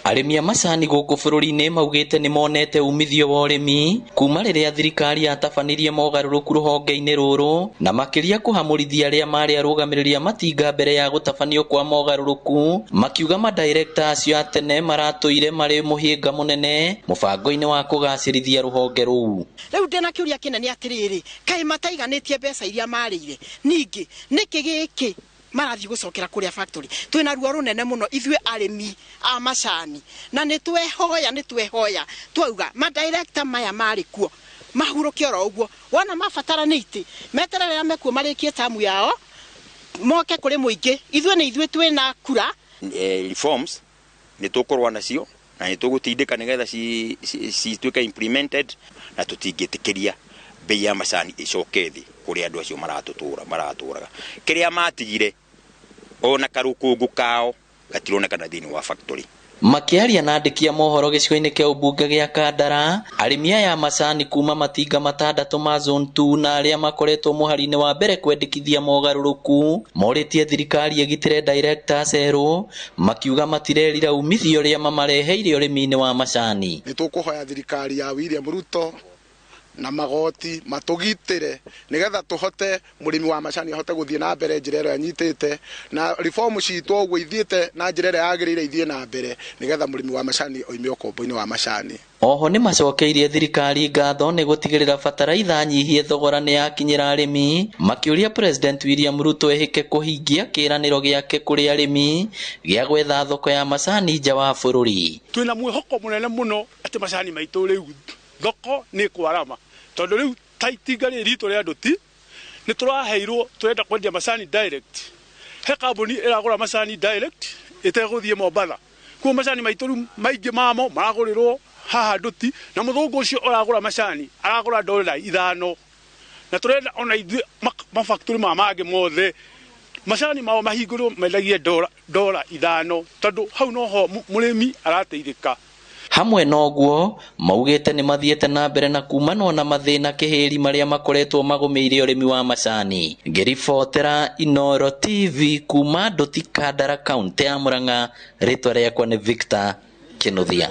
Arĩmi a macani gũkũ bũrũri-inĩ maugĩte nĩ monete umithio wa ũrĩmi kuma rĩrĩa thirikari yatabanirie mogarũrũku rũhonge-inĩ rũrũ, na makĩria kũhamũrithia arĩa marĩ arũgamĩrĩri a matinga mbere ya gũtabanio kwa mogarũrũku, makiuga madirekta acio a tene maratũire marĩ mũhĩnga mũnene mũbango-inĩ wa kũgacĩrithia rũhonge rũu. Rĩu ndĩna kĩũria kĩnene atĩrĩrĩ, kaĩ mataiganĩtie mbeca iria marĩire? Ningĩ nĩkĩ gĩkĩ marathiĩ gũcokera kũrĩa factory? Twĩna ruo rũnene mũno ithuĩ arĩmi a macani, na nĩ twehoya, nĩ twehoya twauga madirekta maya marĩ kuo mahurũke oro ũguo. Wona mabatara nĩ itĩ meterere arĩa mekuo marĩkie tamu yao moke kũrĩ mũingĩ. Ithuĩ nĩ ithuĩ twĩna kura. Reforms nĩ tũkũrũa nacio na nĩ tũgũtindĩka nĩgetha cituĩke implemented, na tũtingĩtĩkĩria bei ya macani ĩcoke thĩ kũrĩa andũ acio maratũtũra maratũraga. Kĩrĩa matigire ona karũkũngũ kao gatironekana thĩinĩ wa factory. Makĩaria na andĩki a mohoro gĩcigo-inĩ kĩa ũmbunge gĩa Kandara, arĩmi aya a macani kuma matinga matandatũ ma Zone 2 na arĩa makoretwo mũhari-inĩ wa mbere kwendekithia mogarũrũku morĩtie thirikari ĩgitĩre directors erũ, makiuga matirerira umithio ũrĩa mamareheire ũrĩmi-inĩ wa macani. Nĩ tũkũhoya thirikari ya William Ruto na magoti matũgitĩre nĩgetha tũhote mũrĩmi wa macani ahote gũthiĩ na mbere njĩra ĩrĩa anyitĩte, na reform citũ ũguo ithiĩte na njĩra ĩrĩa yagĩrĩire ithiĩ na mbere nĩgetha mũrĩmi wa macani oime ũkombo-inĩ wa macani. Oho nĩ macokeirie thirikari ngatho nĩ gũtigĩrĩra bataraitha nyihie thogora nĩ yakinyĩra arĩmi, makĩũria President William Ruto ehĩke kũhingia kĩĩranĩro gĩake kũrĩ arĩmi gĩa gwetha thoko ya macani nja wa bũrũri. Twĩna mwĩhoko mũnene mũno atĩ macani maitũ rĩu thoko nĩ kwarama, tondũ rĩu ta itinga rĩrĩ ritũ rĩa Ndũti nĩ tũraheirwo, tũrenda kwendia macani direct. He kambuni ĩragũra macani direct ĩtegũthiĩ Mombatha. Koguo macani maitũ rĩu maingĩ mamo maragũrĩrwo haha Ndũti, na mũthũngũ ũcio ũragũra macani aragũra $5, na tũrenda ona ithuĩ mafactory ma mangĩ mothe macani mao mahingũrwo mendagie $5, tondũ hau noho mũrĩmi arateithĩka. Hamwe na ũguo maugĩte nĩ mathiĩte na mbere na kumanwo na mathĩna kĩhĩri marĩa makoretwo magũmĩire ũrĩmi wa macani. Ngĩribotera Inooro TV kuma Ndũti, Kandara, kaunti ya Murang'a, rĩtwa rĩakwa nĩ Victor Kinuthia.